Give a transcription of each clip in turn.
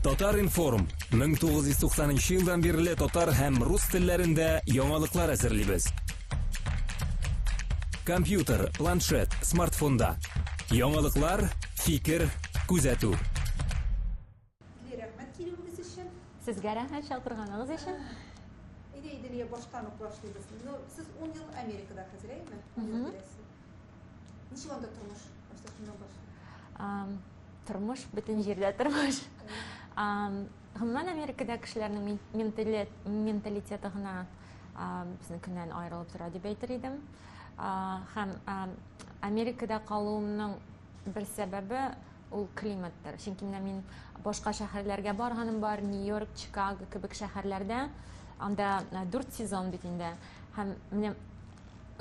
Татар-информ 1990 елдан бирле татар һәм рус телләрендә яңалыклар әзерлибез. Компьютер, планшет, смартфонда. Яңалыклар, фикер, күзәтү. Сезгә рәхмәт килүегез өчен. Сезгә рәхмәт чакырганыгыз өчен. Әйдә, Иделия, баштан ук башлыйбыз. Ну, сез 10 ел Америкада хәзер, әйеме? 10 ел тирәсе. Ничек анда тормыш? Башта шуннан башлыйк. Тормыш бөтен җирдә тормыш. Гомумән, Америкада кешеләрнең менталитеты гына безнекеннән аерылып тора дип әйтер идем. Һәм Америкада калуымның бер сәбәбе ул климаттыр. Чөнки менә мин башка шәһәрләргә барганым бар, Нью-Йорк, Чикаго кебек шәһәрләрдә. Анда дүрт сезон бит инде. Һәм менә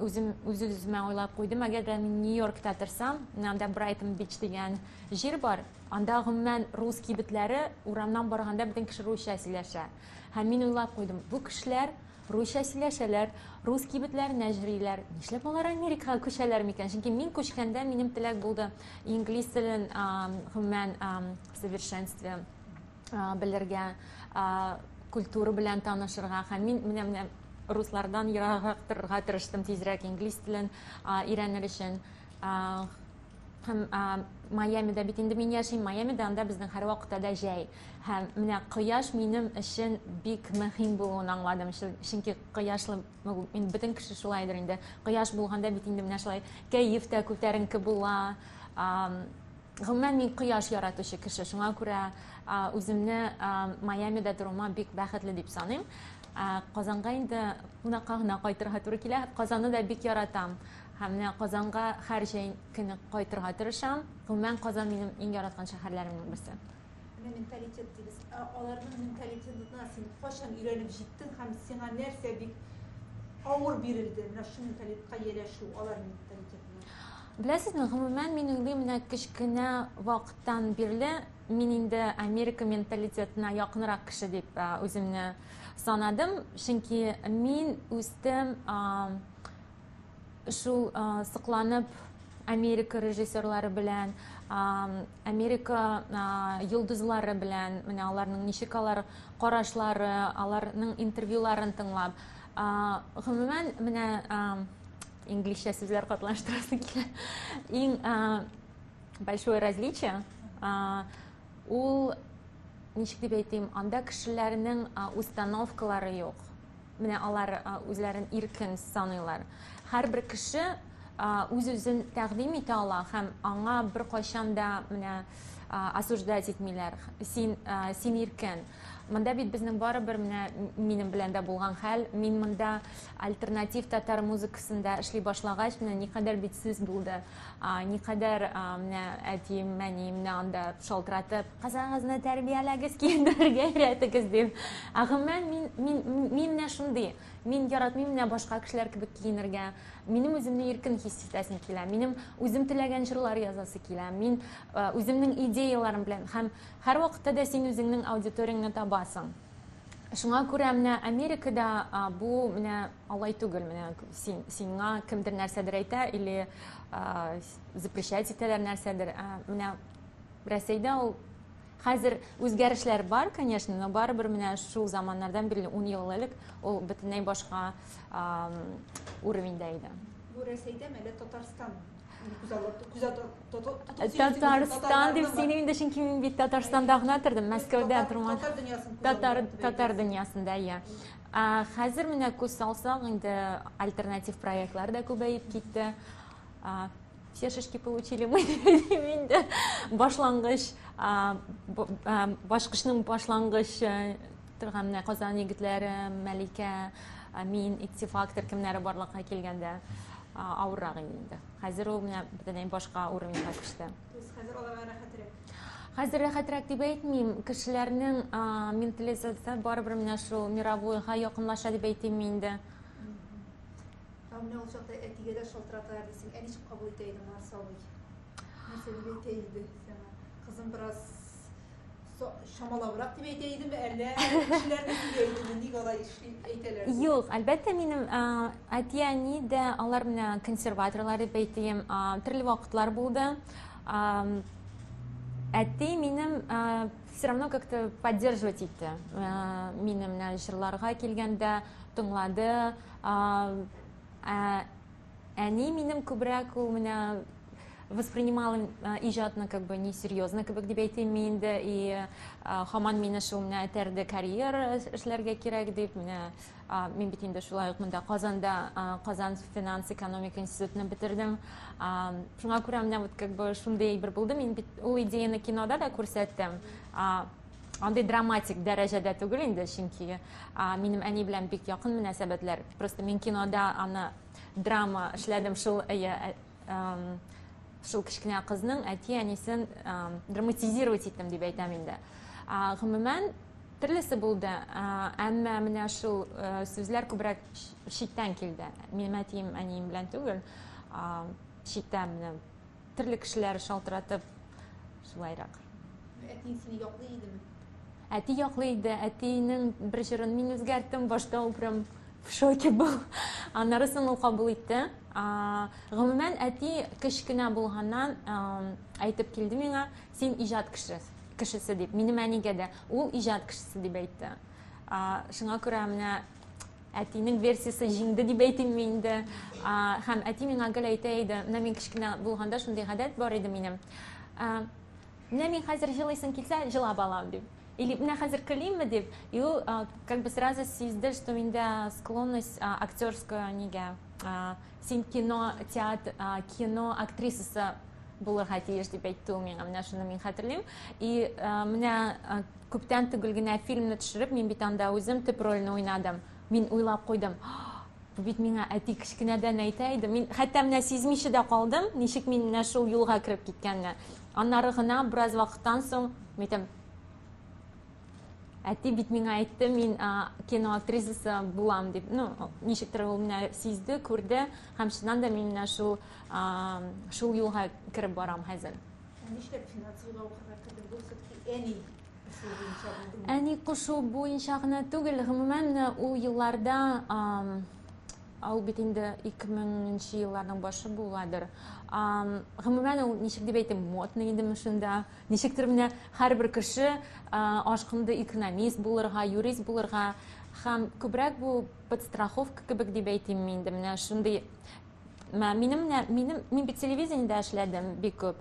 үзем үз-үземә уйлап куйдым, әгәр дә мин Нью-Йоркта торсам, менә анда Брайтон Бич дигән җир бар, анда гомумән рус кибетләре, урамнан барганда бөтен кеше русча сөйләшә. Һәм мин уйлап куйдым, бу кешеләр русча сөйләшәләр, рус кибетләренә йөриләр. Нишләп алар Америкага күчәләр микән? Чөнки мин күчкәндә минем теләк булды инглиз телен гомумән в совершенстве белергә, культура белән танышырга. Һәм мин менә руслардан ераграк торырга тырыштым тизрәк инглиз телен өйрәнер өчен. Һәм Майамида бит инде мин яшим, Майамида анда безнең һәрвакытта да җәй. Һәм менә кояш минем өчен бик мөһим булуын аңладым. Чөнки кояшлы, ну, мин бөтен кеше шулайдыр инде. Кояш булганда бит инде менә шулай кәеф тә күтәренке була. Гомумән мин кояш яратучы кеше. Шуңа күрә үземне Майамида торуыма бик бәхетле дип саныйм. Казанга инде кунакка гына кайтырга туры килә. Казанны да бик яратам. Һәм менә Казанга һәр җәй көне кайтырга тырышам. Гомумән Казан минем иң яраткан шәһәрләремнең берсе. Менә менталитет дибез. Ә аларның менталитетына син кайчан өйрәнеп җиттең һәм сиңа нәрсә бик авыр бирелде? Менә шул менталитетка ияләшү, алар менталитетына. Беләсезме, гомумән мин уйлыйм, менә кечкенә вакыттан бирле мин инде Америка менталитетына якынрак кеше дип үземне санадым. Чөнки мин үстем шул сокланып Америка режиссерлары белән, Америка йолдызлары белән, менә аларның ничек алар карашлары, аларның интервьюларын тыңлап. Гомумән, менә инглизчә сүзләр катнаштырасы килә. Иң большое различие ул, ничек дип әйтим, анда кешеләрнең установкалары юк. Менә алар үзләрен иркен саныйлар. Һәрбер кеше үз-үзен тәкъдим итә ала һәм аңа беркайчан да менә осуждать итмиләр. Син, син иркен. Монда бит безнең барыбер менә минем белән дә булган хәл. Мин монда альтернатив татар музыкасында эшли башлагач, менә никадәр бит сүз булды. Никадәр менә әтием, әнием менә анда шалтыратып, кызыгызны тәрбияләгез, киендерергә өйрәтегез дип. Ә гомумән мин, мин, мин менә шундый. Мин яратмыйм менә башка кешеләр кебек киенергә. Минем үземне иркен хис итәсем килә. Минем үзем теләгән җырлар язасы килә. Мин үземнең идеяларым белән һәм һәрвакытта да син үзеңнең аудиторияңне табасың. Шуңа күрә менә Америкада бу менә алай түгел, менә син, сиңа кемдер нәрсәдер әйтә или запрещать итәләр нәрсәдер. Менә Рәсәйдә ул хәзер үзгәрешләр бар, конечно, но барыбер менә шул заманнардан бирле 10 ел элек ул бөтенләй башка уровеньдә иде. Бу Рәсәйдәме әллә Татарстан? Татарстан дип сөйлим инде, чөнки мин бит Татарстанда гына тордым, Мәскәүдә тормадым. Татар дөньясын Татар, татар дөньясында, иә. Хәзер менә күз салсак, инде альтернатив проектлар да күбәеп китте. Все шишки получили мы дим инде. Башлангыч, башкычның башлангыч торган менә Казан егетләре, Мәликә, мин, Иттифак төркемнәре барлыкка килгәндә авыррак иде инде. Хәзер ул менә бөтенләй башка уровеньга күчте. То есть хәзер аларга рәхәтрәк? Хәзер рәхәтрәк дип әйтмим. Кешеләрнең менталитеты барыбер менә шул мировойга якынлаша дип әйтим инде. Ә менә ул чакта әтигә дә шалтыраталар дисең. Ә ничек кабул итә иде Марс абый? Нәрсә дип әйтә иде сиңа? Кызым бераз чамалабрак дип әйтә идеме, әллә кешеләрне тия идеме, ник алай эшли әйтәләр? Юк, әлбәттә, минем әти-әни дә алар менә консерваторлар дип әйтим, төрле вакытлар булды. Әти минем все равно как-то поддерживать итте. Мине менә җырларга килгәндә тыңлады. Әни минем күбрәк ул менә воспринимала иҗатны как бы несерьезно кебек дип әйтим инде, и һаман мине шул менә этәрде, карьера эшләргә кирәк дип. Менә мин бит инде шулай ук монда Казанда Казан финанс экономика институтын бетердем. Шуңа күрә менә вот как бы шундый әйбер булды. Мин бит ул идеяны кинода да күрсәттем. Андый драматик дәрәҗәдә түгел инде, чөнки минем әни белән бик якын мөнәсәбәтләр. Просто мин кинода аны драма эшләдем, шул шул кечкенә кызның әти-әнисен драматизировать иттем дип әйтәм инде. Гомумән, төрлесе булды, әмма менә шул сүзләр күбрәк читтән килде. Минем әтием, әнием белән түгел, читтән менә төрле кешеләр шалтыратып, шулайрак. Әтиң сине яклый идеме? Әти яклый иде. Әтинең бер җырын мин үзгәрттем, башта ул прям в шоке был. Аннары соң ул кабул итте. Гомумән, әти кечкенә булганнан әйтеп килде миңа, син иҗат кешесе дип. Минем әнигә дә ул иҗат кешесе дип әйтте. Шуңа күрә менә әтинең версиясе җиңде дип әйтим инде. Һәм әти миңа гел әйтә иде, менә мин кечкенә булганда шундый гадәт бар иде минем. Менә мин хәзер җылыйсың килсә, җылап алам дип. Или менә хәзер көлимме дип. И ул как бы сразу сизде, что миндә склонность актерская нигә. Син кино, театр, кино актрисасы булырга тиеш дип әйтте ул миңа. Менә шуны мин хәтерлим. И менә күптән түгел генә фильмны төшереп, мин бит анда үзем төп рольне уйнадым. Мин уйлап куйдым. Бу бит миңа әти кечкенәдән әйтә иде. Мин хәтта менә сизмичә дә калдым, ничек мин менә шул юлга кереп киткәнне. Аннары гына бераз вакыттан соң, мин әйтәм, әти бит миңа әйтте, мин кино актрисасы булам дип. Ну, ничектер ул менә сизде, күрде һәм чыннан да мин менә шул шул юлга кереп барам хәзер. Нишләп финансовыйга укырга кердең? Бу все-таки әни кушуы буенча булдымы? Әни кушуы буенча гына түгел, гомумән ул елларда, ул бит инде 2000 елларның башы буладыр. Гомумән ул ничек дип әйтим, модный идеме шунда. Ничектер менә һәрбер кеше ашкынды экономист булырга, юрист булырга, һәм күбрәк бу подстраховка кебек дип әйтим инде. Менә шундый минем менә минем мин бит телевидениедә эшләдем бик күп.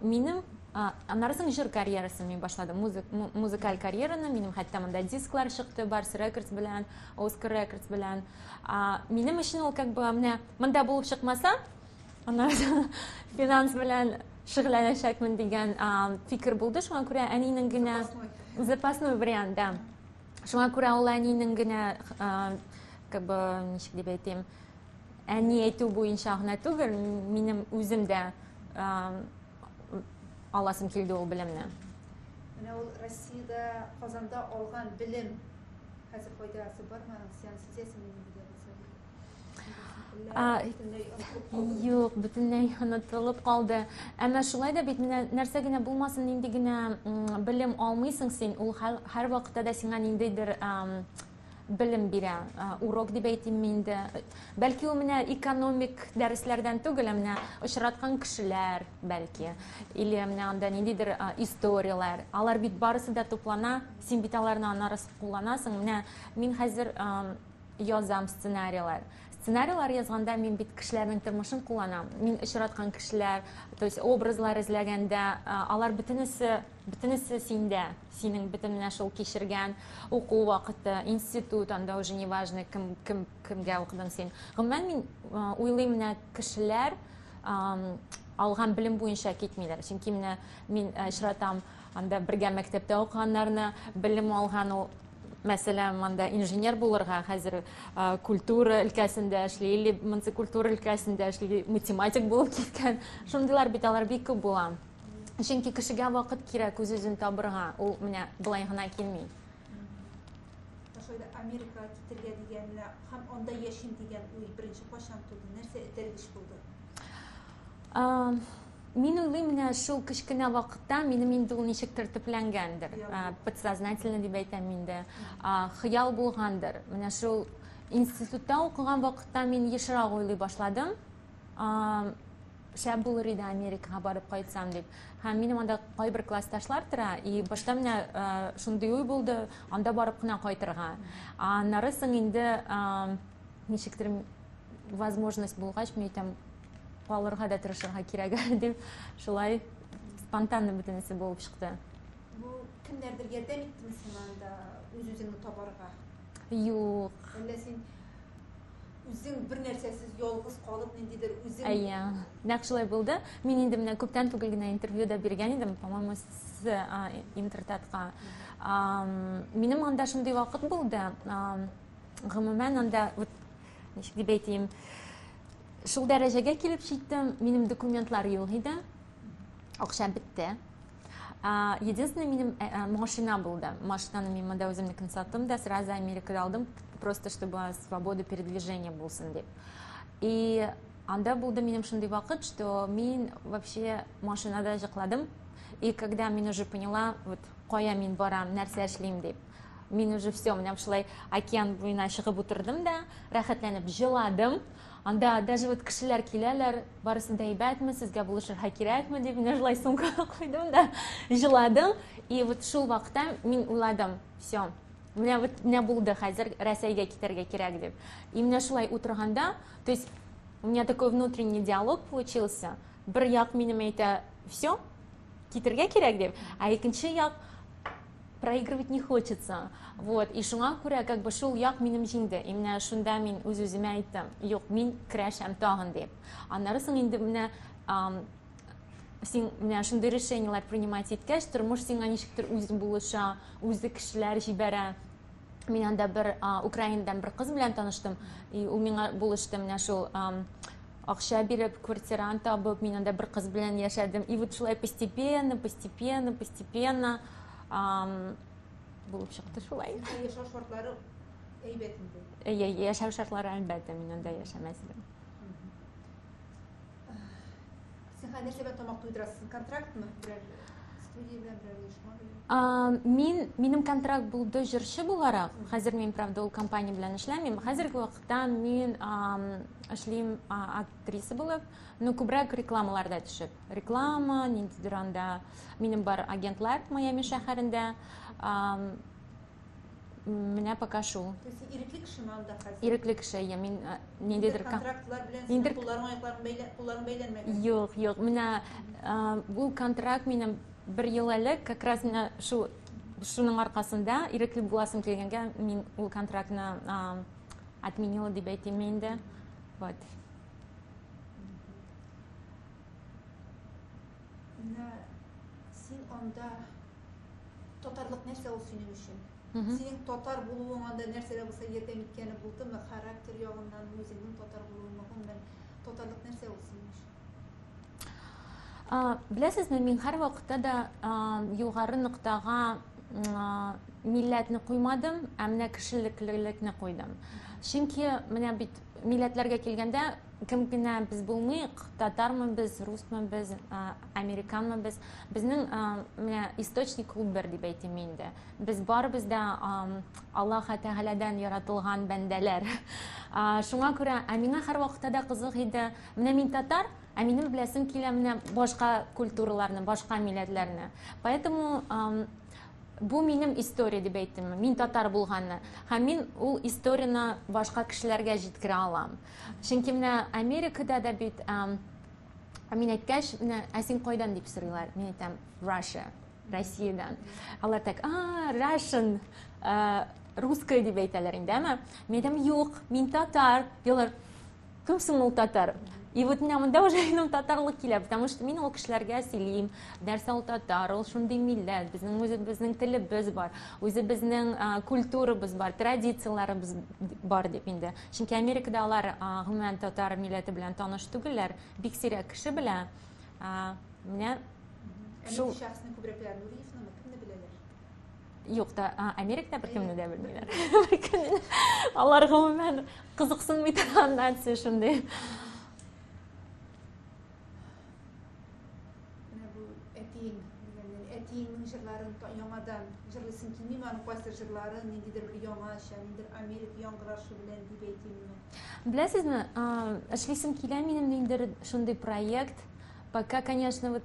Минем аннары соң җыр карьерасын мин башладым. Музыкаль карьераны, минем хәтта монда дисклар чыкты, Барс Рекордс белән, Оскар Рекордс белән. Минем өчен ул как бы менә монда булып чыкмаса, аннары финанс белән шөгыльләнәчәкмен дигән фикер булды. Шуңа күрә әнинең генә запасной вариант, да. Шуңа күрә ул әнинең генә как бы ничек дип әйтим, әни әйтү буенча гына түгел, минем үзем дә аласым килде ул белемне. Менә ул Россиядә, Казанда алган белем хәзер файдасы бармы аның? Син сизәсеңме нинди дә булса? Юк, бөтенләй онытылып калды. Әмма шулай да бит менә нәрсә генә булмасын, нинди генә белем алмыйсың син, ул һәрвакытта да сиңа ниндидер белем бирә, урок дип әйтимме инде. Бәлки ул менә экономик дәресләрдән түгел, ә менә очраткан кешеләр, бәлки, или менә анда ниндидер историяләр. Алар бит барысы да туплана, син бит аларны аннары кулланасың. Менә мин хәзер язам сценарийлар. Сценарийлар язганда мин бит кешеләрнең тормышын кулланам. Мин очраткан кешеләр, то есть образлар эзләгәндә, алар бөтенесе бөтенесе синдә. Синең бөтен менә шул кичергән уку вакыты, институт, анда уже не важно, кем, кем, кемгә укыдың син. Гомумән, мин уйлыйм, менә кешеләр алган белем буенча китмиләр. Чөнки менә мин очратам анда бергә мәктәптә укыганнарны, белем алган ул, мәсәлән, монда инженер булырга хәзер культура өлкәсендә эшли, или монсы культура өлкәсендә эшли, математик булып киткән. Шундыйлар бит алар бик күп була. Чөнки кешегә вакыт кирәк үз-үзен табырга, ул менә болай гына килми. Шулай да Америкага китергә дигән менә һәм анда яшим дигән уй беренче кайчан туды? Нәрсә этәргеч булды? Мин уйлыйм, менә шул кечкенә вакытта минем инде ул ничектер төпләнгәндер, подсознательно дип әйтәм инде. Хыял булгандыр. Менә шул институтта укыган вакытта мин ешрак уйлый башладым. шәп булыр иде Америкага барып кайтсам дип. Һәм минем анда кайбер классташлар тора, и башта менә шундый уй булды, анда барып кына кайтырга. Аннары соң инде ничектер возможность булгач, мин әйтәм, калырга да тырышырга кирәк әле дип, шулай спонтанно бөтенесе булып чыкты. Бу кемнәрдер ярдәм иттеме сиңа анда үз-үзеңне табарга? Юк. Әллә син үзең бер нәрсәсез ялгыз калып ниндидер үзең Әйе, нәкъ шулай булды. Мин инде менә күптән түгел генә интервью да биргән идем, по-моему, с Интертатка. Минем анда шундый вакыт булды. Гомумән анда вот ничек дип әйтим, шул дәрәҗәгә килеп җиттем, минем документлар юк иде. Акча бетте. Единственное, минем э, э, машина булды. Машинаны мин монда үземнекен саттым да, сразу Америкада алдым, просто чтобы свобода передвижения булсын дип. И анда булды минем шундый вакыт, что мин вообще машинада җыкладым. И когда мин уже поняла, вот кая мин барам, нәрсә эшлим дип. Мин уже все, менә шулай океан буена чыгып утырдым да, рәхәтләнеп җыладым. Анда даже вот кешеләр киләләр, барысы да әйбәтме, сезгә булышырга кирәкме дип, менә шулай сумка куйдым да, җыладым. И вот шул вакытта мин уйладым, все, менә вот менә булды хәзер Рәсәйгә китәргә кирәк дип. И менә шулай утырганда, то есть у меня такой внутренний диалог получился. Бер як минем әйтә, все, китергә кирәк дип, ә икенче як проигрывать не хочется. Вот, и шуңа күрә, как бы шул як минем җиңде. И менә шунда мин үз-үземә әйттем, юк, мин көрәшәм тагын дип. Аннары соң инде менә син менә шундый решениеләр принимать иткәч, тормыш сиңа ничектер үзе булыша, үзе кешеләр җибәрә. Мин анда бер Украинадан бер кыз белән таныштым, и ул миңа булышты менә шул акча биреп, квартирант табып, мин анда бер кыз белән яшәдем. И вот шулай постепенно, постепенно, постепенно булып чыкты шулай. Яшәү шартлары әйбәт инде. Әйе, яшәү шартлары әлбәттә, мин анда яшәмәс идем. Син хәзер нәрсә белән тамак туйдырасың? Контрактмы? Берәр студия белән, берәр оешма белән? Мин, минем контракт булды җырчы буларак. Хәзер мин, правда, ул компания белән эшләмим. Хәзерге вакытта мин эшлим актриса булып, но күбрәк рекламаларда төшеп. Реклама, ниндидер анда минем бар агентлар Майами шәһәрендә. Менә пока шул. То есть син ирекле кешеме анда хәзер? Ирекле кеше, я мин ниндидер контрактлар белән синең кулларың, аякларың бәйлә, кулларың бәйләнмәгән. Юк, юк. Менә бу контракт минем бер ел элек как раз менә шу шуның аркасында ирекле буласым килгәнгә мин ул контрактны отменила дип әйтим инде. Вот. Менә син анда татарлык нәрсә ул синең өчен? Синең татар булуың анда нәрсә дә булса ярдәм иткәне булдымы? Характер ягыннан, үзеңнең татар булуыңмы, гомумән татарлык нәрсә ул синең өчен? Беләсезме, мин һәрвакытта да югары ноктага милләтне куймадым, ә менә кешелеклелекне куйдым. Чөнки менә бит милләтләргә килгәндә, кем генә без булмыйк, татармы без, русмы без, американмы без, безнең менә источник ул бер дип әйтим инде. Без барыбыз да Аллаһ Тәгаләдән яратылган бәндәләр. Шуңа күрә, ә миңа һәрвакытта да кызык иде, менә мин татар, ә минем беләсем килә менә башка культураларны, башка милләтләрне. Поэтому бу минем история дип әйттем. Мин татар булганны. Һәм мин ул историяне башка кешеләргә җиткерә алам. Чөнки менә Америкада да бит мин әйткәч, менә, ә син кайдан дип сорыйлар. Мин әйтәм, Russia, Россиядән. Алар так, а, Russian, русская дип әйтәләр инде, әмма мин әйтәм, юк, мин татар. Алар, кем соң ул татар? И вот менә монда уже минем татарлык килә, потому что мин ул кешеләргә сөйлим, нәрсә ул татар, ул шундый милләт, безнең үзебезнең телебез бар, үзебезнең культурабыз бар, традицияләребез бар дип инде. Чөнки Америкада алар гомумән татар милләте белән таныш түгелләр, бик сирәк кеше белә. Менә шул шәхесне күбрәк белә, Нуриевнымы, кемне беләләр? Юк та, Америкада беркемне дә белмиләр. Беркемне. Алар гомумән кызыксынмый торган нация шундый. Менә бу әтиең дигәннән, әтиеңнең җырларын яңадан Җырлыйсың килмиме аның кайсы җырлары, ниндидер бер яңача, ниндидер Америка яңгырашы белән дип әйтимме? Беләсезме, эшлисем килә минем ниндидер шундый проект. Пока, конечно, вот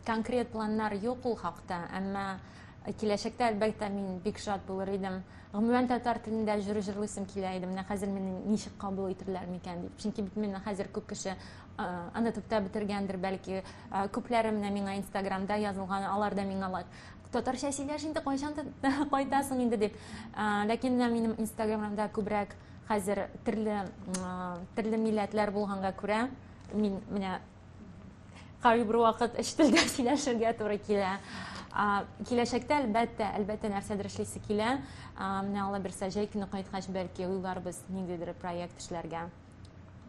конкрет планнар юк ул хакта, әмма киләчәктә, әлбәттә, мин бик шат булыр идем. Гомумән, татар телендә җыр җырлыйсым килә иде. Менә хәзер мине ничек кабул итерләр микән дип. Чөнки бит мине хәзер күп кеше аны төптә бетергәндер, бәлки. Күпләре менә миңа Инстаграмда язылган, алар да миңа лайк. Татарча сөйләш инде, кайчан кайтасың инде дип. Ләкин менә минем Инстаграмда күбрәк хәзер төрле төрле милләтләр булганга күрә, мин менә кайбер вакыт өч телдә сөйләшергә туры килә. Киләчәктә, әлбәттә, әлбәттә, нәрсәдер эшлисе килә. Менә Алла бирсә, җәй көне кайткач, бәлки уйларбыз ниндидер проект эшләргә.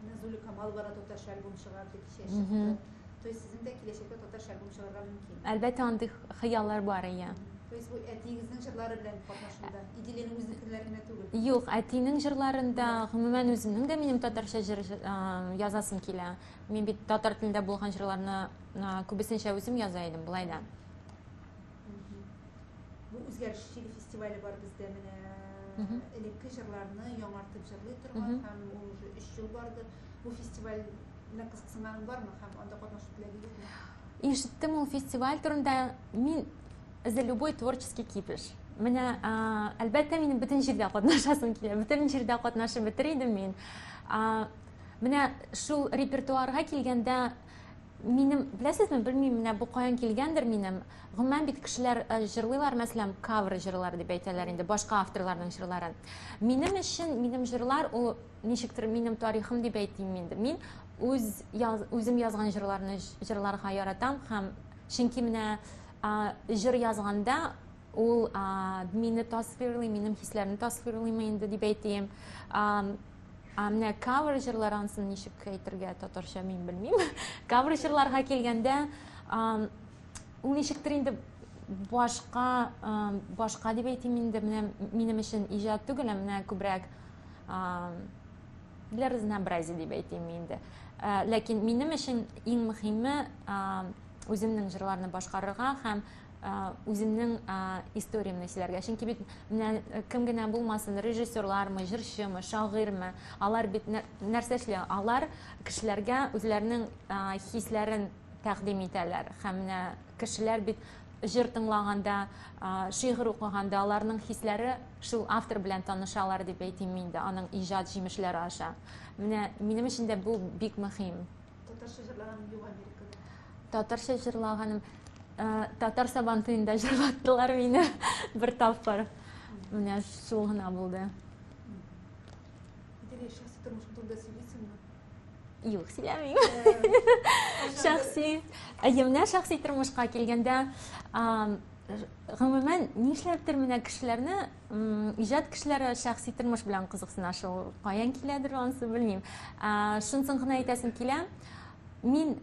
Менә Зуля Камалова да татарча альбом чыгарды, кичә чыкты. То есть сезнең дә киләчәктә татарча альбом чыгарга мөмкин? Әлбәттә, андый хыяллар бар, иә. То есть бу әтиегезнең җырлары белән катнашында, Иделенең үзенекеләре генә түгел? Юк, әтинең җырларында, гомумән, үземнең дә минем татарча җыр язасым килә. Мин бит татар телендә булган җырларны күбесенчә үзем яза идем, болай да. Бу Үзгәреш җиле фестивале бар бездә менә элекке җырларны яңартып җырлый торган һәм ул уже 3 ел барды. Бу фестиваль белән кызыксынганың бармы һәм анда катнашу теләге юкмы? Ишеттем ул фестиваль турында. Мин за любой творческий кипиш. Менә, әлбәттә, минем бөтен җирдә катнашасым килә. Бөтен җирдә катнашып бетер идем мин. Менә шул репертуарга килгәндә, Минем, беләсезме, белмим, менә бу каян килгәндер минем. Гомумән бит кешеләр э, җырлыйлар, мәсәлән, кавер җырлар дип әйтәләр инде, башка авторларның җырларын. Минем өчен, минем җырлар ул ничектер минем тарихым дип әйтим инде. Мин үз яз, үзем язган җырларны җырларга яратам һәм чөнки менә җыр язганда ул мине тасвирлый, минем хисләрне тасвирлыймы инде дип әйтим. Ә менә кавер җырлар ансын ничек әйтергә татарча мин белмим. Кавер җырларга килгәндә, ул ничектер инде башка, башка дип әйтим инде, менә минем өчен иҗат түгел, ә менә күбрәк для разнообразия дип әйтим инде. Ләкин минем өчен иң мөһиме үземнең җырларны башкарырга һәм үземнең историямне сөйләргә. Чөнки бит менә кем генә булмасын, режиссерлармы, җырчымы, шагыйрьме, алар бит нәрсә эшли? Алар кешеләргә үзләренең хисләрен тәкъдим итәләр. Һәм менә кешеләр бит җыр тыңлаганда, шигырь укыганда аларның хисләре шул автор белән танышалар дип әйтим инде, аның иҗат җимешләре аша. Менә минем өчен дә бу бик мөһим. Татарча җырлаганым юк Америкада. Татарча җырлаганым э, татар сабантуенда җырлаттылар мине бер тапкыр. Менә шул гына булды. Идел шәхси тормышың турында сөйлисеңме? Юк, сөйләмим. Э, шәхси, әйе, менә шәхси тормышка килгәндә, гомумән, нишләптер менә кешеләрне иҗат кешеләре шәхси тормыш белән кызыксына шул каян киләдер анысы белмим шунысын гына әйтәсем килә мин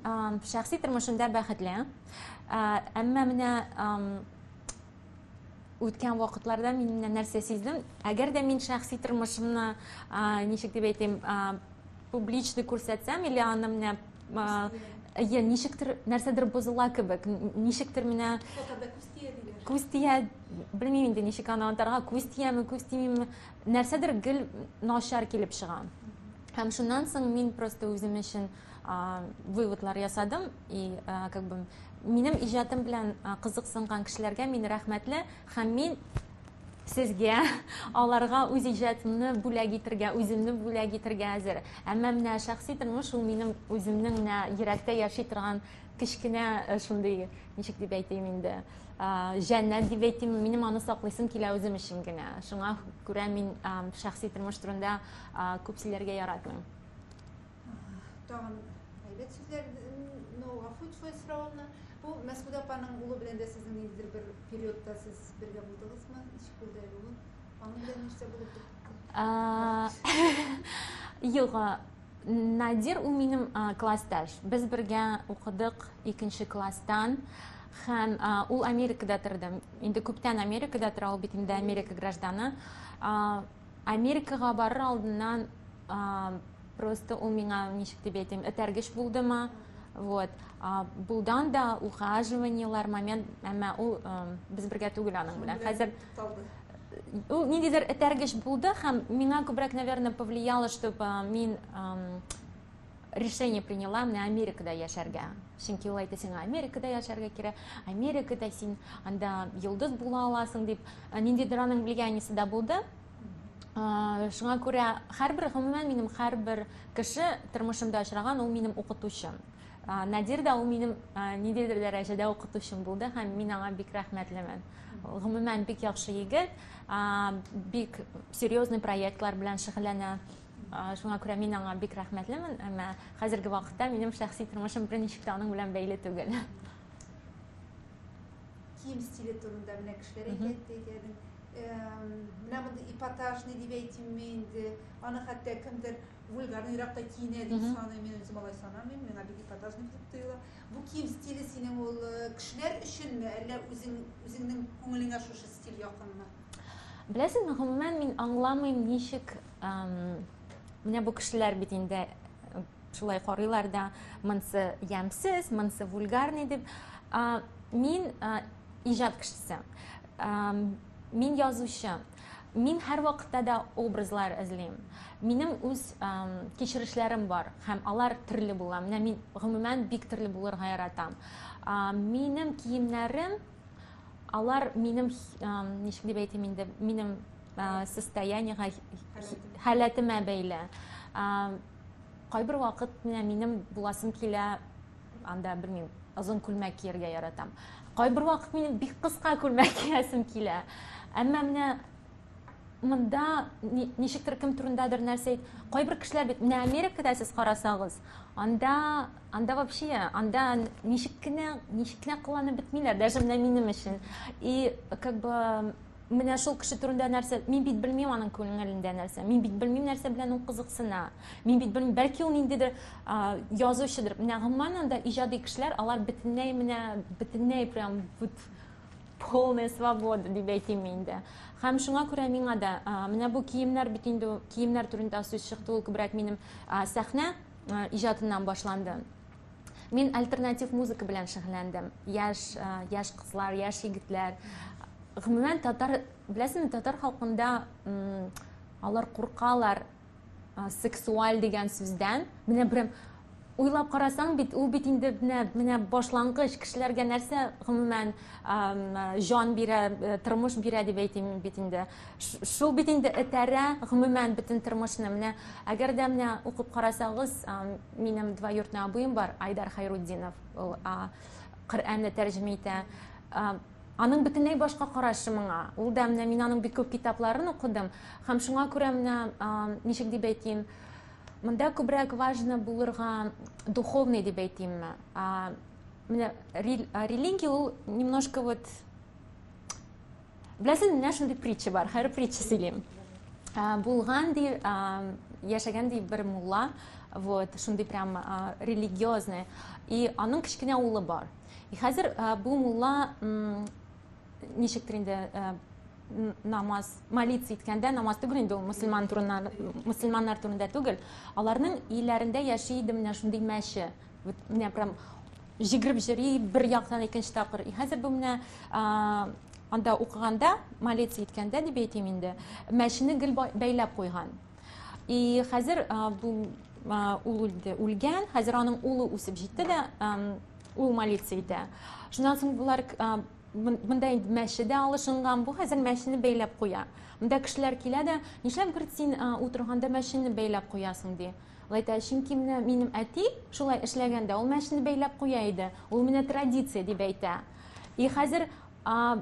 шәхси тормышымда бәхетле әмма менә үткән вакытларда мин менә нәрсә сиздем әгәр дә мин шәхси тормышымны ничек дип әйтим публичный күрсәтсәм или аны менә әйе ничектер нәрсәдер бозыла кебек ничектер менә татарда күз тия диләр күз тия белмим инде ничек аны атарга күз тияме күз тимиме нәрсәдер гел начар килеп чыга һәм шуннан соң мин просто үзем өчен выводлар ясадым и как бы минем иҗатым белән кызыксынган кешеләргә мин рәхмәтле һәм мин сезгә аларга үз иҗатымны бүләк итергә, үземне бүләк итергә әзер. Әмма менә шәхси тормыш ул минем үземнең менә йөрәктә яши торган кечкенә э, шундый, ничек дип әйтим инде, җәннәт дип әйтим, минем аны саклыйсым килә үзем өчен генә. Шуңа күрә мин шәхси тормыш турында күп сөйләргә яратмыйм. Тагын әйбәт сүзләр, ну, гафу ит шулай соравымны. Бу Мәсгүдә апаның улы белән дә сезнең ниндидер бер периодта сез бергә булдыгызмы? Ничек булды әле ул? Аның белән нәрсә булып бетте? Юк, Надир ул минем классташ. Без бергә укыдык икенче класстан. Һәм ул Америкада торды. Инде күптән Америкада тора, ул бит инде Америка гражданы. Америкага барыр алдыннан просто ул миңа ничек дип әйтим, этәргеч булдымы? Вот. Булды анда ухаживаниелар момент, әмма ул без бергә түгел аның белән. Хәзер ул ниндидер этәргеч булды һәм миңа күбрәк, наверное, повлияло, чтобы мин решение приняла менә Америкада яшәргә. Чөнки ул әйтә сиңа Америкада яшәргә кирәк, Америкада син анда йолдыз була аласың дип, ниндидер аның влияниесе дә булды. Шуңа күрә һәрбер, гомумән, минем һәрбер кеше тормышымда очраган, ул минем укытучым. Надир да ул минем ниндидер дәрәҗәдә укытучым булды һәм мин аңа бик рәхмәтлемен. Гомумән, бик яхшы егет, бик серьезный проектлар белән шөгыльләнә. Шуңа күрә мин аңа бик рәхмәтлемен, әмма хәзерге вакытта минем шәхси тормышым берничек тә аның белән бәйле түгел. Кием стиле турында менә кешеләр әйтә икән. Менә мондый эпатажный дип әйтимме инде, аны хәтта кемдер вульгарныйрак та киенә дип саный, мин үзем алай санамыйм, миңа бик эпатажный булып тоела. Бу кием стиле синең ул кешеләр өченме, әллә үзең үзеңнең күңелеңә шушы стиль якынмы? Беләсеңме, гомумән мин аңламыйм, ничек менә бу кешеләр бит инде шулай карыйлар да, монысы ямьсез, монысы вульгарный дип. Мин иҗат кешесе. Мин язучы. Мин һәрвакытта да образлар эзлим. Минем үз кичерешләрем бар һәм алар төрле була. Менә мин гомумән бик төрле булырга яратам. Минем киемнәрем алар минем ничек дип әйтим инде, минем состояниега, халәтемә бәйле. Кайбер вакыт менә минем буласым килә, анда белмим, озын күлмәк кияргә яратам. Кайбер вакыт минем бик кыска күлмәк киясем килә. Әмма менә монда ничектер кем турындадыр нәрсә әйт. Кайбер кешеләр бит менә Америкада сез карасагыз, анда анда вообще анда ничек кенә ничек кенә кыланып бетмиләр, даже менә минем өчен. И как бы менә шул кеше турында нәрсә, мин бит белмим аның күңелендә нәрсә, мин бит белмим нәрсә белән ул кызыксына, мин бит белмим, бәлки ул ниндидер язучыдыр. Менә гомумән анда иҗади кешеләр, алар бөтенләй менә бөтенләй прям вот полная свобода дип әйтим инде. Һәм шуңа күрә миңа да менә бу киемнәр бит инде, киемнәр турында сүз чыкты, ул күбрәк минем сәхнә иҗатыннан башланды. Мин альтернатив музыка белән шөгыльләндем. Яшь яшь кызлар, яшь егетләр. Гомумән татар, беләсеңме, татар халкында алар куркалар сексуаль дигән сүздән. Менә прям уйлап карасаң бит, ул бит инде менә менә башлангыч кешеләргә нәрсә гомумән җан бирә, тормыш бирә дип әйтим бит инде. Шул бит инде этәрә гомумән бөтен тормышны. Менә әгәр дә менә укып карасагыз, минем двоюродный абыем бар, Айдар Хайрутдинов, ул Коръәнне тәрҗемә итә. Аның бөтенләй башка карашы моңа. Ул да менә мин аның бик күп китапларын укыдым һәм шуңа күрә менә ничек дип әйтим, монда күбрәк важно булырга духовный дип әйтимме. Менә религия ул немножко вот беләсең, менә шундый притча бар, хәер притча сөйлим. Булган ди, яшәгән ди бер мулла, вот, шундый прям религиозный. И аның кечкенә улы бар. И хәзер бу мулла ничектер инде намаз, молиться иткәндә, намаз түгел инде ул мөселман турында, мөселманнар турында түгел, аларның өйләрендә яши иде менә шундый мәче. Вот менә прям җигереп йөри бер яктан икенче тапкыр. И хәзер бу менә анда укыганда, молиться иткәндә дип әйтим инде, мәчене гел бәйләп куйган. И хәзер бу ул үлде, үлгән, хәзер аның улы үсеп җитте дә, ул молиться итә. Шуннан соң болар монда инде мәче дә алышынган, бу хәзер мәчене бәйләп куя. Монда кешеләр килә дә, нишләп говорит, син утырганда мәчене бәйләп куясың ди. Ул әйтә, чөнки менә минем әти шулай эшләгәндә, ул мәчене бәйләп куя иде. Ул менә традиция дип әйтә. И хәзер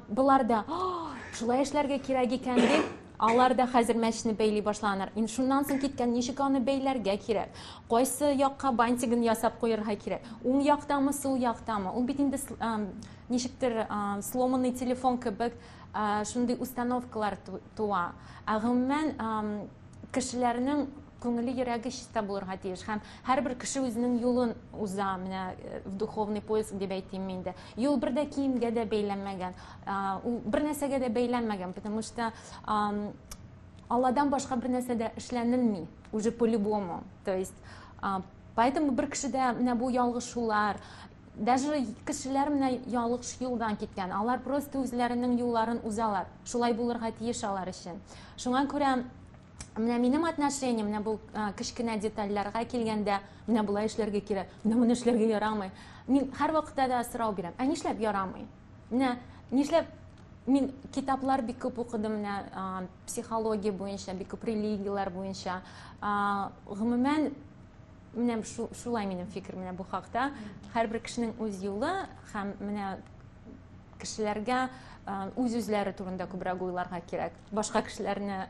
болар да шулай эшләргә кирәк икән дип, алар да хәзер мәчене бәйли башлаганнар. Инде шуннан соң киткән, ничек аны бәйләргә кирәк, кайсы якка бантигын ясап куярга кирәк, уң яктамы, сул яктамы. Ул бит инде ничектер сломанный телефон кебек шундый установкалар туа. Ә гомумән кешеләрнең күңеле, йөрәге чиста булырга тиеш һәм һәрбер кеше үзенең юлын уза, менә в духовный поиск дип әйтим инде. Юл бер дә киемгә дә бәйләнмәгән, ул бер нәрсәгә дә бәйләнмәгән, потому что Алладан башка бер нәрсә дә эшләнелми уже по-любому. То есть Поэтому бер кешедә менә бу ялгышулар, даже кешеләр менә ялгыш юлдан киткән, алар просто үзләренең юлларын узалар. Шулай булырга тиеш алар өчен. Шуңа күрә менә минем отношение менә бу кечкенә детальләргә килгәндә, менә болай эшләргә кирәк, менә моны эшләргә ярамый. Мин һәрвакытта да сорау бирәм: ә нишләп ярамый? Менә нишләп? Мин китаплар бик күп укыдым, менә психология буенча, бик күп религияләр буенча. Гомумән, менә шулай минем фикер менә бу хакта. Һәрбер кешенең үз юлы, һәм менә кешеләргә үз-үзләре турында күбрәк уйларга кирәк. Башка кешеләрне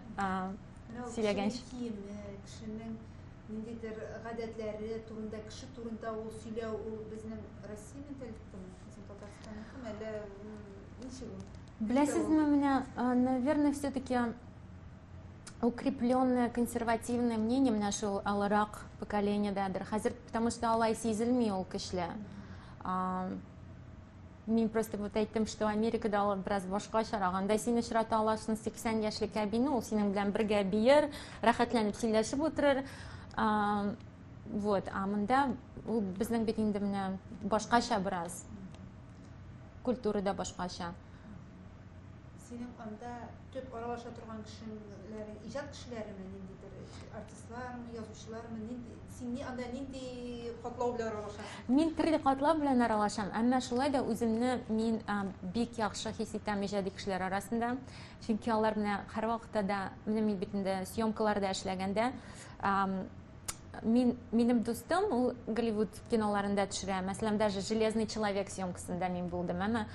сөйләгәнче. Киеме, кешенең ниндидер гадәтләре турында, кеше турында ул сөйләү, ул безнең Россия менталитетымы, безнең Татарстанныкымы, әллә ничек ул? Беләсезме, менә, наверное, все-таки укрепленное консервативное мнение менә шул олырак поколениедәдер. Хәзер, потому что алай сизелми ул көчле. Мин просто вот әйттем, что Америкада ул бераз башкачарак. Анда син очрата аласың 80 яшьлек әбине, ул синең белән бергә биер, рәхәтләнеп сөйләшеп утырыр. Вот, а монда ул безнең бит инде менә башкача бераз. Культура да башкача. Синең анда төп аралаша торган кешеләрең иҗат кешеләреме, ниндидер артистлармы, язучылармы, нинди, син ни анда нинди катлау белән аралашасың? Мин төрле катлау белән аралашам, әмма шулай да үземне мин бик яхшы хис итәм иҗади кешеләр арасында. Чөнки алар менә һәрвакытта да, менә мин бит инде съемкаларда эшләгәндә, минем дустым ул Голливуд киноларында төшерә. Мәсәлән, даже Железный человек съемкасында мин булдым, әмма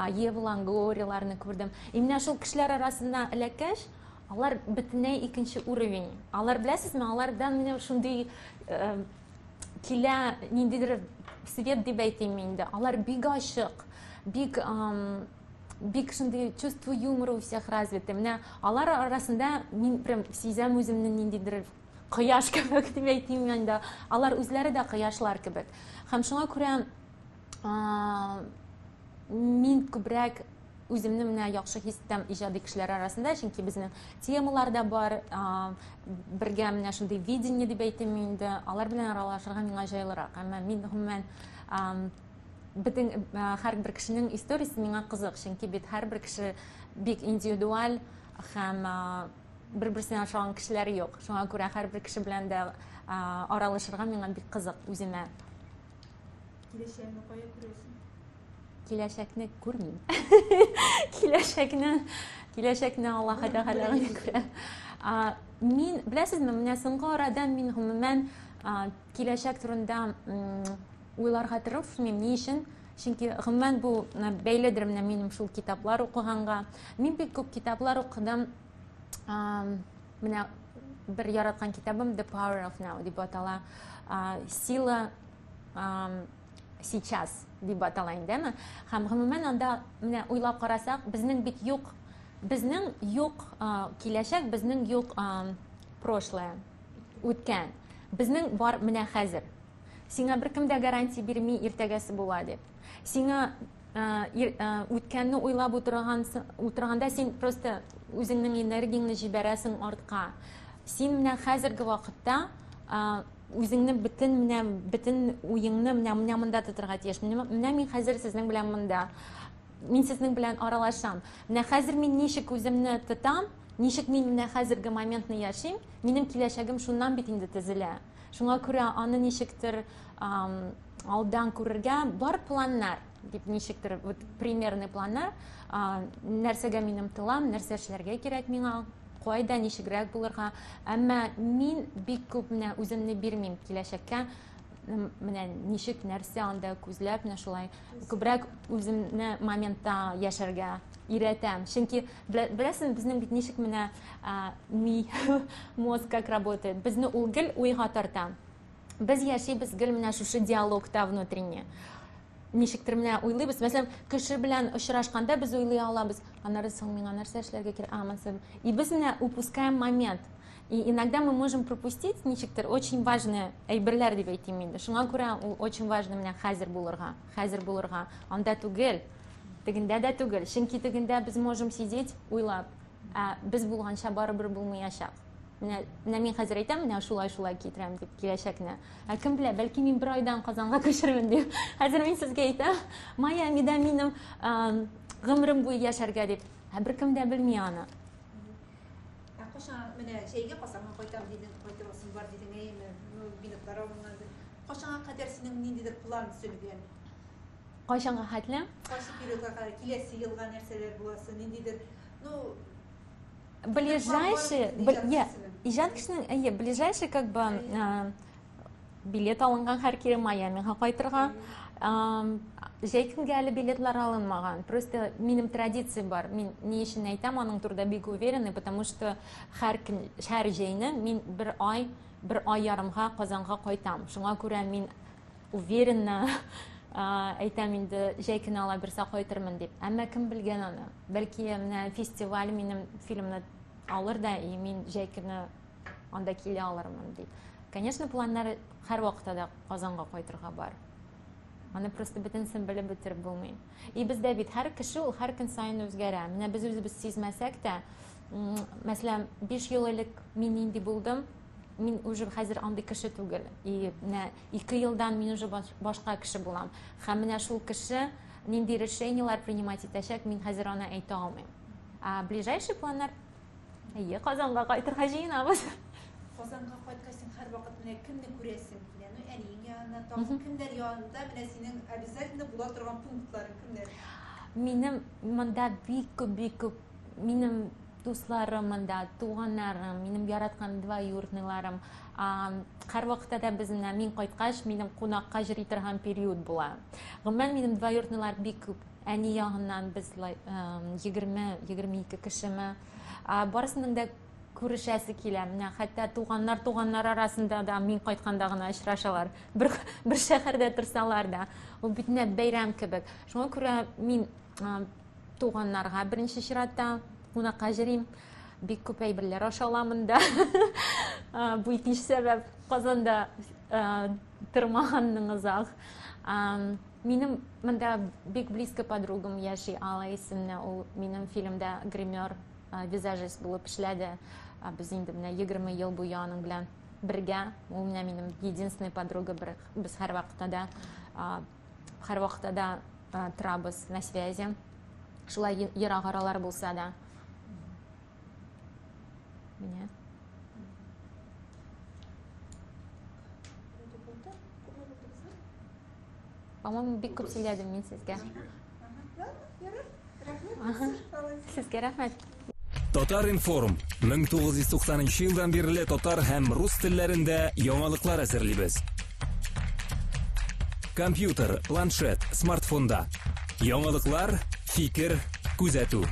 Ева Лонгорияларны күрдем. И менә шул кешеләр арасына эләккәч, алар бөтенләй икенче уровень. Алар, беләсезме, алардан менә шундый килә ниндидер свет дип әйтим инде. Алар бик ачык, бик шундый чувство юмора у всех развито. Менә алар арасында мин прям сизәм үземне ниндидер кояш кебек дип әйтим инде. Алар үзләре дә кояшлар кебек. Һәм шуңа күрә мин күбрәк үземне менә яхшы хис итәм иҗади кешеләр арасында, чөнки безнең темалар да бар, бергә менә шундый видение дип әйтим инде, алар белән аралашырга миңа җайлырак. Әмма мин гомумән, бөтен һәрбер кешенең историясе миңа кызык, чөнки бит һәрбер кеше бик индивидуаль һәм бер-берсенә охшаган кешеләр юк. Шуңа күрә һәрбер кеше белән дә аралашырга миңа бик кызык үземә. Киләчәгеңне кая күрәсең? Киләчәкне күрмим. Киләчәкне Аллаһ Тәгалә генә күрә. Мин, беләсезме, менә соңгы арада мин гомумән киләчәк турында уйларга тырышмыйм. Ни өчен? Чөнки гомумән бу бәйледер менә минем шул китаплар укыганга. Мин бик күп китаплар укыдым. Менә бер яраткан китабым The Power of Now дип атала. Сила сейчас дип атала инде, әме? Һәм гомумән анда менә уйлап карасак, безнең бит юк, безнең юк киләчәк, безнең юк прошлое, үткән. Безнең бар менә хәзер. Сиңа беркем дә гарантия бирми иртәгәсе була дип. Сиңа үткәнне уйлап утырганда син просто үзеңнең энергияңне җибәрәсең артка. Син менә хәзерге вакытта үзеңне бөтен менә бөтен уеңны менә монда тотырга тиеш. Менә мин хәзер сезнең белән монда. Мин сезнең белән аралашам. Менә хәзер мин ничек үземне тотам, ничек мин менә хәзерге моментны яшим, минем киләчәгем шуннан бит инде төзелә. Шуңа күрә аны ничектер алдан күрергә бар планнар дип ничектер вот примерный планнар, нәрсәгә мин омтылам, нәрсә эшләргә кирәк миңа, кайда ничегрәк булырга. Әмма мин бик күп менә үземне бирмим киләчәккә, менә ничек нәрсә анда күзләп, менә шулай күбрәк үземне моментта яшәргә өйрәтәм. Чөнки беләсең, безнең бит ничек менә ми, мозг как работает, безне ул гел уйга тарта. Без яшибез гел менә шушы диалогта внутренне. Ничектер менә уйлыйбыз. Мәсәлән, кеше белән очрашканда без уйлый алабыз. Аннары соң миңа нәрсә эшләргә кирәк? А, мәсәлән, и без менә упускаем момент. И иногда мы можем пропустить ничектер очень важные әйберләр дип әйтим инде. Шуңа күрә ул очень важно менә хәзер булырга, хәзер булырга. Анда түгел, тегендә дә түгел. Чөнки тегендә без можем сидеть уйлап, ә без булганча барыбер булмаячак. Менә, менә мин хәзер әйтәм, менә шулай шулай китерәм дип киләчәкне. Ә кем белә, бәлки мин бер айдан Казанга күчермен дип. Хәзер мин сезгә әйтәм, Майамида минем гомерем буе яшәргә дип. Ә беркем дә белми аны. Ә кайчан менә җәйгә Казанга кайтам дидең, кайтырасың бар дидең, әйеме? Ну, билетлар алынган. Кайчанга кадәр синең ниндидер план төзелгән? Кайчанга хәтле? Кайсы периодка кадәр, киләсе елга нәрсәләр буласы, ниндидер, ну, ближайший, иҗат кешенең, әйе, ближайший как бы билет алынган һәр кире Майамига кайтырга. Җәй көнгә әле билетлар алынмаган. Просто минем традиция бар. Мин ни өчен әйтәм, аның турында бик уверенный, потому что һәр көн, һәр җәйне мин бер ай, бер ай ярымга Казанга кайтам. Шуңа күрә мин уверенно әйтәм инде, җәй көне ала бирсә кайтырмын дип. Әмма кем белгән аны? Бәлки менә фестиваль минем фильмны алыр да, и мин җәй көне анда килә алырмын дип. Конечно, планнар һәрвакытта да Казанга кайтырга бар. Аны просто бөтенесен белеп бетереп булмый. И бездә бит һәр кеше ул һәр көн саен үзгәрә. Менә без үзебез сизмәсәк тә, мәсәлән, 5 ел элек мин нинди булдым, мин уже хәзер андый кеше түгел. И менә 2 елдан мин уже башка кеше булам. Һәм менә шул кеше нинди решениелар принимать итәчәк, мин хәзер аны әйтә алмыйм. А ближайший планнар, әйе, Казанга кайтырга җыенабыз. Казанга кайткач син һәрвакыт менә кемне күрәсең килә? Ну, әниең янына, тагын кемнәр янында менә синең обязательно була торган пунктларың кемнәр? Минем монда бик күп, бик күп минем дусларым монда, туганнарым, минем яраткан двоюродныйларым. Һәрвакытта да без менә мин кайткач, минем кунакка йөри торган период була. Гомумән, минем двоюродныйлар бик күп. Әни ягыннан без 20, 22 кешеме. Барысының да күрешәсе килә. Менә хәтта туганнар туганнар арасында да мин кайтканда гына очрашалар. Бер, бер шәһәрдә торсалар да. Ул бит менә бәйрәм кебек. Шуңа күрә мин туганнарга беренче чиратта кунакка йөрим. Бик күп әйберләр ашала монда. Бу икенче сәбәп. Казанда тормаганның озак. Минем монда бик близкий подругам яши, Алла исемле. Ул минем фильмда гример, визажист булып эшләде. Без инде менә 20 ел буе аның белән бергә. Ул менә минем единственный подруга, без һәрвакытта да, һәрвакытта да торабыз на связи. Шулай ерак аралар булса да. Менә. По-моему, бик күп сөйләдем мин сезгә. Сезгә рәхмәт. Татар-информ 1990 елдан бирле татар һәм рус телләрендә яңалыклар әзерлибез. Компьютер, планшет, смартфонда. Яңалыклар, фикер, күзәтү.